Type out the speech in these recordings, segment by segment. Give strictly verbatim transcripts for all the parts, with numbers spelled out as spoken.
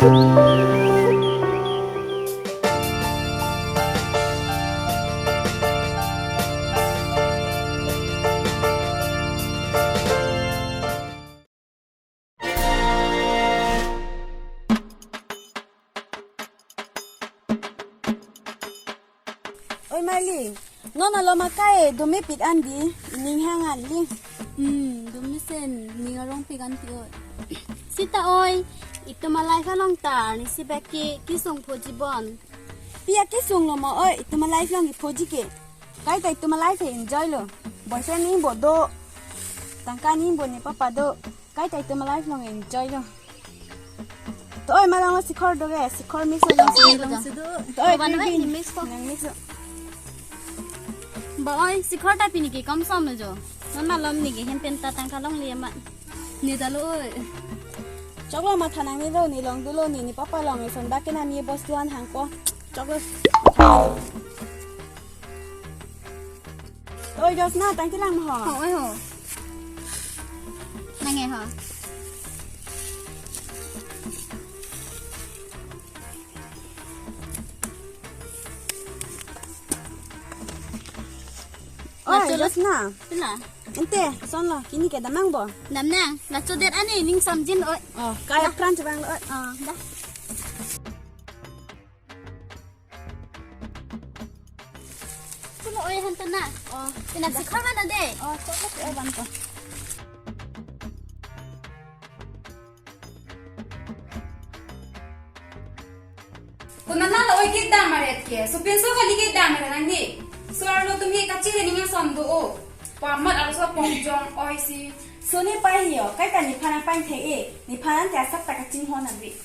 Oi Marli, non alom akai dome pik an di, ining hang an li. Hmm, dome sen, ning arong pik an ti oi. Sita oi, itum a-life along ta, arnisi bek ke, kesung phoji bon. Pi akesung lo ma oi, itum a-life along kephoji ke. Kaita itum a-life enjoy lo. Boyfriend ni bo do. Tangka ni bo ni papa do. Kaita itum a-life along enjoy lo. To oi, malong lo sikhor do ke, sikhor mix lo. Sikhor mix lo. To oi, Baba, Pibin, ni mix ko. Nang mix lo. Ba oi, sikhor ta pini ke kom som lo jo. Non malom ni ke hem pen ta tangka longle ma. Ne ta lo oi. Choklo, matha nangne lo, ne long dolo, ne, ne papa long, eson ba ke nami bostu an hangpo. Choklo. Oi, Josna, tangte lang ho. Ho, oi ho. Nang e ho. Oi, lacho lo. Josna. Pila? Ente, son lo, kini ke dam nang bo? Dam nang, lacho det ani ning samjin oi. Oh, kai apran chevang lo oi. Oh, da. Pulo oi han tana. Oh, tina sikhor mana de? Oh, choklo oi ban ko. Konat lo oi ke dam aret ke. Supinso kali ke dam aret nang ni. So arlo tumi kachiri ning ason do o. Pamat arloso pongjong oi si. So ne pai yo, kaita nephan nangpangthek e. Nephan te asap ta kachinghon abi.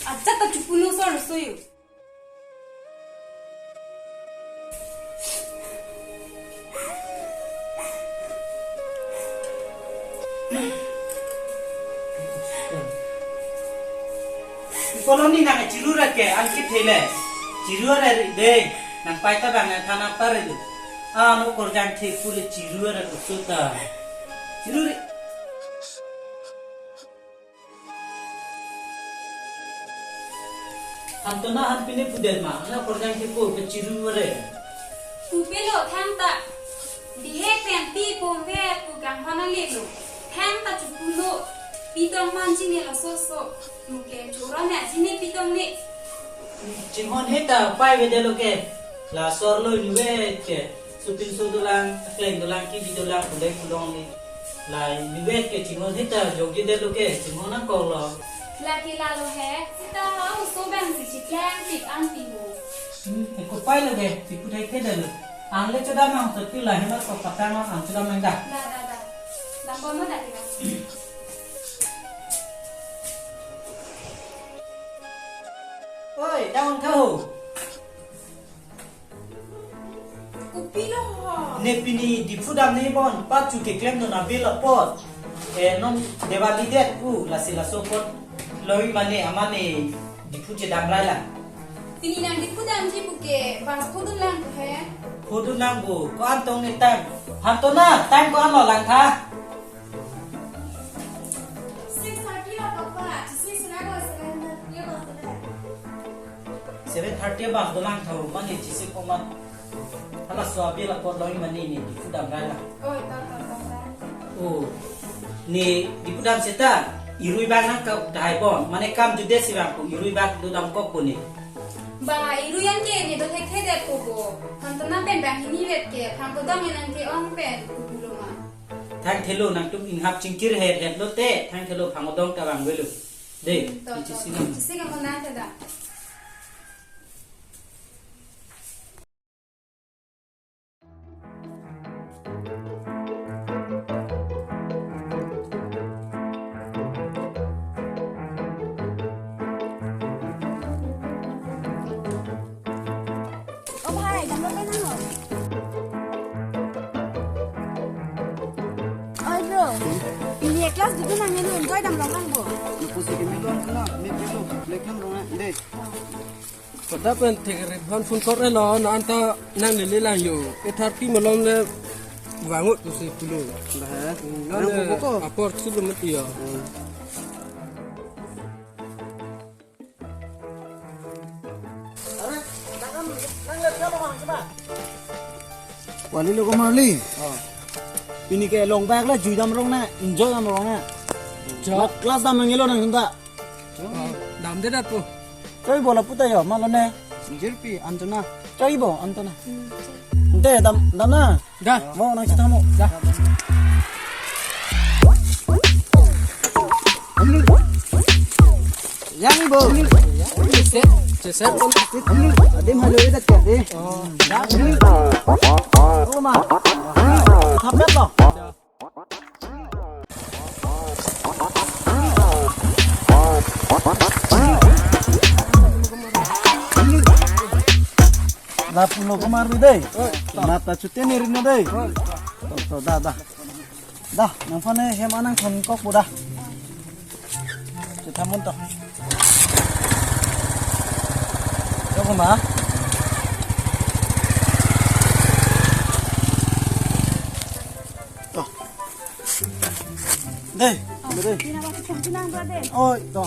Ajat ta chupuno so arloso yo. Koloni nang chiru ra ke an kithele. Chiru ra ri de. Nangpai ta bang nang thana par ri. Ano korjang the pule chiru ra kusuta. Chiru ri. Hantona han pine pudet ma, na korjang kepo kechiru re. Pupelo thangta. Bihek pen pi po ve pu kanghon ale lo. Thangta chupulo. Pitong man chini lo so so. Muke choro na chini pitong ni. Chinghon heta pai ve de lo ke. Laso arlo inutvet ke, supinso dolang, akleng dolang, kebi dolang, puleng pulong ni. Lai inutvet ke chinghon heta jokji det lo ke, chinghon nangkok lo. Lake lalo he, sita ha oso bang si chiklang pik an pi ho. Hmm, he kopai lo ke, pipu thai ke det lo. Ang le chodam nang to tu la he ma ko patang ang chodam nang da. Da, da, da. Dam bom da ke. Oi, dam ang thaho. Kopilo ho? Ne pini Diphu damne bon, pachu keklem non abil apot. Eh, non Diwali det pu, lasi laso apot. Loi mane amane Diphu chedam rai lang. Pini nang Diphu damji puke, bang phodun lang he. Phodun lang bo, ko-an tong ne time. Hantona, time ko-an lo lang tha. Six thirty lo papa, six na ko seven thirty lo papa. Seven thirty abang dolang thaw, mane chisi komat. Halaso abil apot loi mane ne Diphu dam rai lang. Oh, ta, ta, ta, ta. Oh. Ne Diphu dam seta, irui bang nang ka dai bon. Mane kam jude si bang ko, irui bang do damkok ko ne. Ba, irui an ke ne do thekthedet ko bo. Hantona pen bang hini vet ke, thang ko dong nang ke ong pen, ko pulo ma. Thang thelo nangtum inghap chingkir het het lo te, thang thelo phang odong ta vang velo. De, to, ichi to. Sinam. Ichi sinam ko nang theda. O bhai, damlo pen ano? Oi bro, ini class dudun nang ini enjoy damlo nang bo. Pusi kami lo na, ni pilo, lekhan lo na, de. Pada pen thek ri phan phone kor elo, na anta nang lele lang yo. Eight thirty malom le vangot pusi pulo. Dah, eh? Nang Nang buko? Apor sudah mati ya. Hmm. Wali lo komarli. Oh. Pini ke long bak la jui dam rong na, enjoy dam rong na. Jo. Mat class dam nangkelo nang henta. Oh, damde dak po. Choi bola puta yo, malo ne. Jirpi, Antona. Choi bo, Antona. Ante dam, dam na. Da. Mo nang chita mo. Da. Yang ibo. Cheser, cheser. Adim halo idat ka de. Oh. Oh ma. Thapet lo. Lapu lo komarli dei. Mata chute ni rino dei. To, to, da, da. Da, nangphan hem anang thon kok bu da. Chethamun to. Jok ma. To. Dei, dei. Oi, to.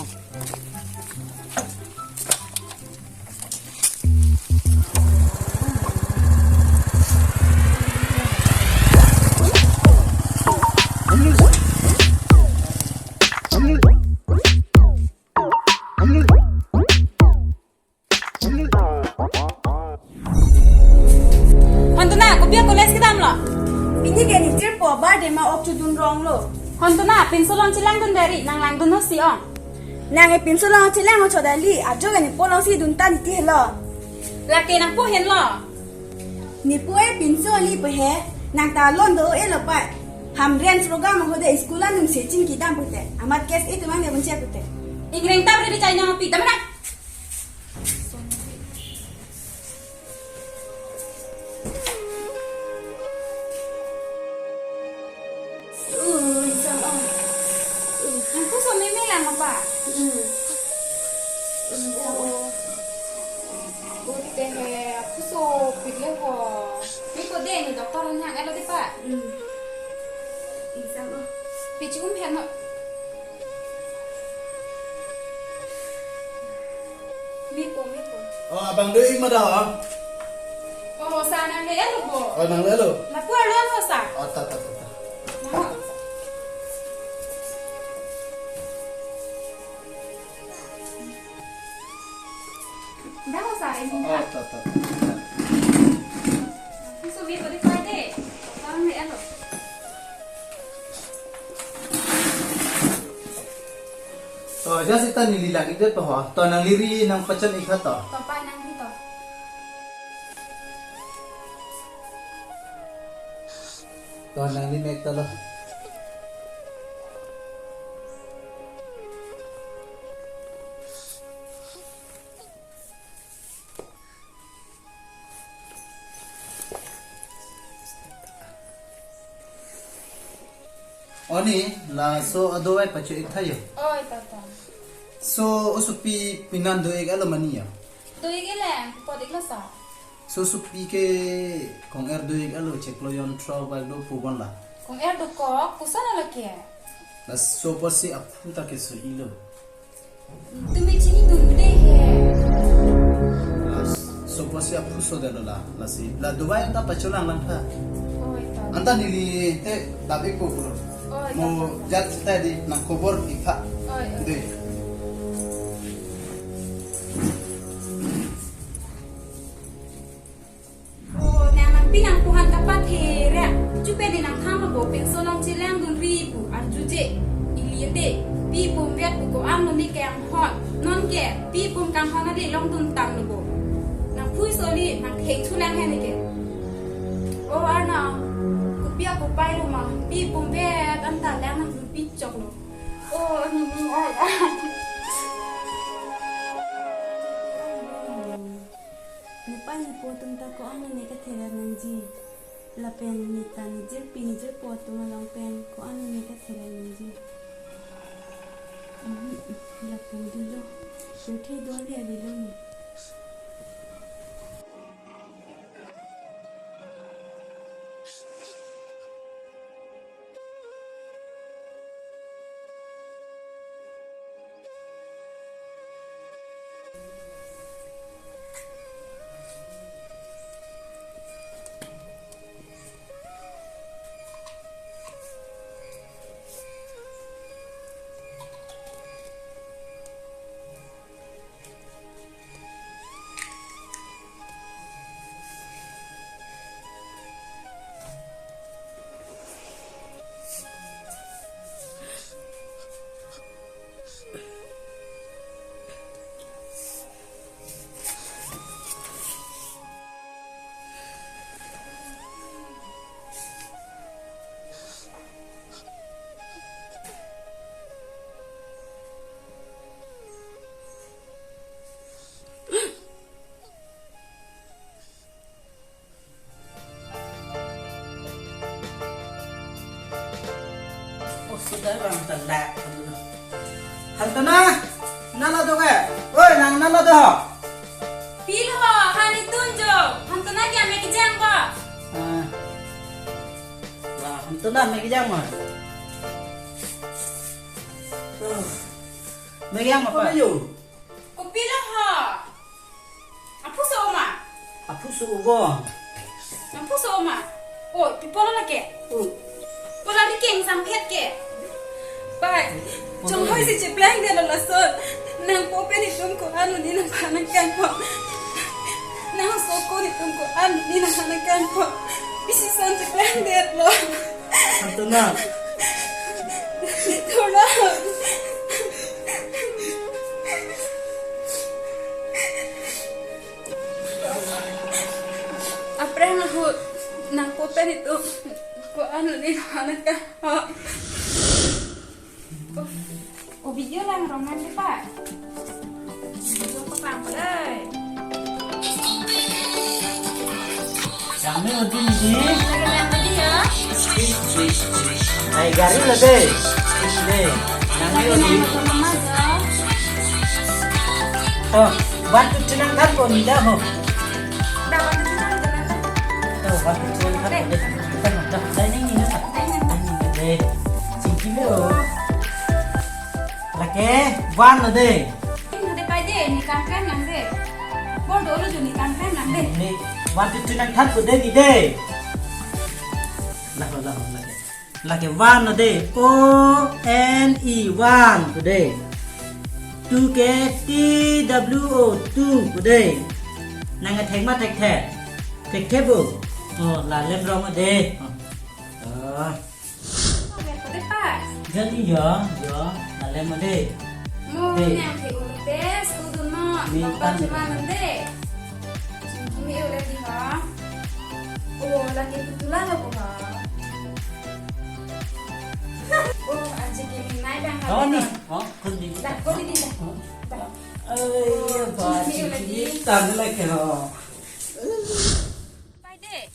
Hantuna, kopi a college kedam lo? Pini ke nijirpo birthday ma ok chudun rong lo. Hantuna, pinso along chelang dun beri, nang lang dun ho si ong. Nang e pinso along chelang ho chodali, ajo ke nipo along si dun ta niti helo. Lake nangpo henlo. Nipo e pinso li pe he, nang ta lon do e lo pa. Hamren program ho de school anung se chingki dam pute. Amat case itu mang de bunche pute. Ingreng tam re di chai nang api, dam na. Ui, sang ah. Nangpuso meme lang apa? Hmm. Ute he, puso pik le ho. Miko de ni doktor hang elo de pa. Hmm. Ui, sang ah. Pi chum he no. Miko, miko. Oh, abang do ik ma da, oh? Oh, sa nang le elo bo. Oh, nang le elo. Lapu arlo ho sa. Oh, ta, ta, ta, ta. Nang. Dah ho sa ini. Oh, ta, ta, ta. Lapuso miko di pa de. Sa nang le elo. To, ja sita neli lagi de to ho. To nangli ri nangpachan ik tha to. To pa nangri to. To nangli mek ta lo. Oni, laso adovai pacho ik tha yo. Oi, tata. So, osopi pinan do ik alo mani yo. Do ik le, pot ik la sa. So, osopi ke kong-er do ik alo chiklo jon throk bak do pu bon la. Kong-er dokok, koson alo ke? Laso apotsi aphu ta keso-i lo. Tumi chinidunde he. Laso apotsi aphu sodetlo la, lasi. La dovai ta pacholang lang tha. Oi, ta. Anta neli te dap ik po pulo. Oi, ta, ta, ta. Mo jat sita di nang khobor ik tha. Oi, oi. De. Oh, nang nangpi nangpo han kapathe re. Chupe ne nangthan lo bo, pinso along chelang dunri pu arjuje. Ili ante pi pum vet pu ko-an lo ne kanghon. Non ke pi pum kanghon adi longdun tang lo bo. Nangphuso li nangtheng thulang he ne ke. Oh, arna. Kopi a kopai lo ma. Pi pum vet anta lang nangdunpi choklo. Oh, ni ni ai ai. Nepa nepo atum ta ko-an lo ne katherak nangji. Lapen ne ta nejirpi nejirpo atum along pen ko-an lo ne katherak nangji. Mhm, lapen dolo. Pirthe do le avelo ni. Hantona, nala do ke? Oi, nang nala do? Pilo, hani tunjo. Hantona ke ame kejang ba? Ah. Wah, Hantona ame kejang ma? Uh. Ame kejang ma, pa? Apa yo? Kopilo ho? Aphu so ma? Aphu so bo. Aphu so ma? Oi, pi pulo lake. Oh. Pulo ni keng samphet ke. Bai. Pulo chonghoi ni si cheplang de lo lason. Nangpo pen itum ko-an lo ni nangphan nangkangkok. Nang so ko ni itum ko-an lo ni nangphan nangkangkok. Isi son cheplang de lo. Hantona. Tolong. Aphrang ahut nangpo pen itum ko-an lo ni nangphan nangkangkok. O video lang rong nang de pa. Video paklang pa dei. Kami udah di. Lagi lang tadi ya. Ai gari lo dei. Dei. Kami lagi udah. Lang sama-sama ya. Oh, bantu tenang kan kok ni dah ho. Dah bantu tenang tenang. Oh, bantu tenang kan kok dei. Dah, dah, dah, ini, ini, dah. Dah, ini, dah. Dei. Singki lo. Lake, van lo dei. Ing hade pai dei, ni kam klem nang dei. Bor do lo ju ni kam klem nang dei. Ni, van tu tu nangthan ko dei ni dei. Lah, lah, lah, lake. Lake van lo dei. O N E, one ko dei. Two ke T W O, two ko dei. Nang thek ma thekthe? Thekthe bo. Oh, la lem rong dei. Oh. Oh. Oke, ko dei pa. Jali ya, ya, nalem dei. Mo dei. Nang ke ulo tes, udo no, ni bapa tan cuma nende. Ini ulo di ha. Oh, lagi betulan lo ko ha. Oh, aji kini nai bang. Oh, ni. Oh, ko di. Dah, ko di, dah. Oh. Dah. Ai, ya, oh, ba, ini ulo di. Tan lagi ha. Pai dei.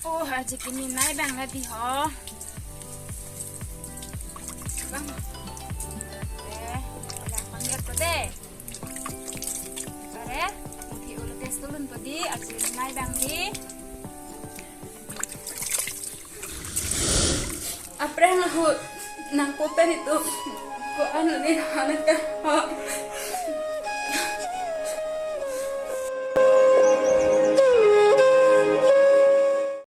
Oh, aji kini nai bang la di ho. Bang. Eh, lang panggil ko dei. Are, mungkin ulo tes tulun ko di, aji kini nai bang di. Aphrang ahut nangpo pen itum ko-an lo ni nangphan nangkangkok.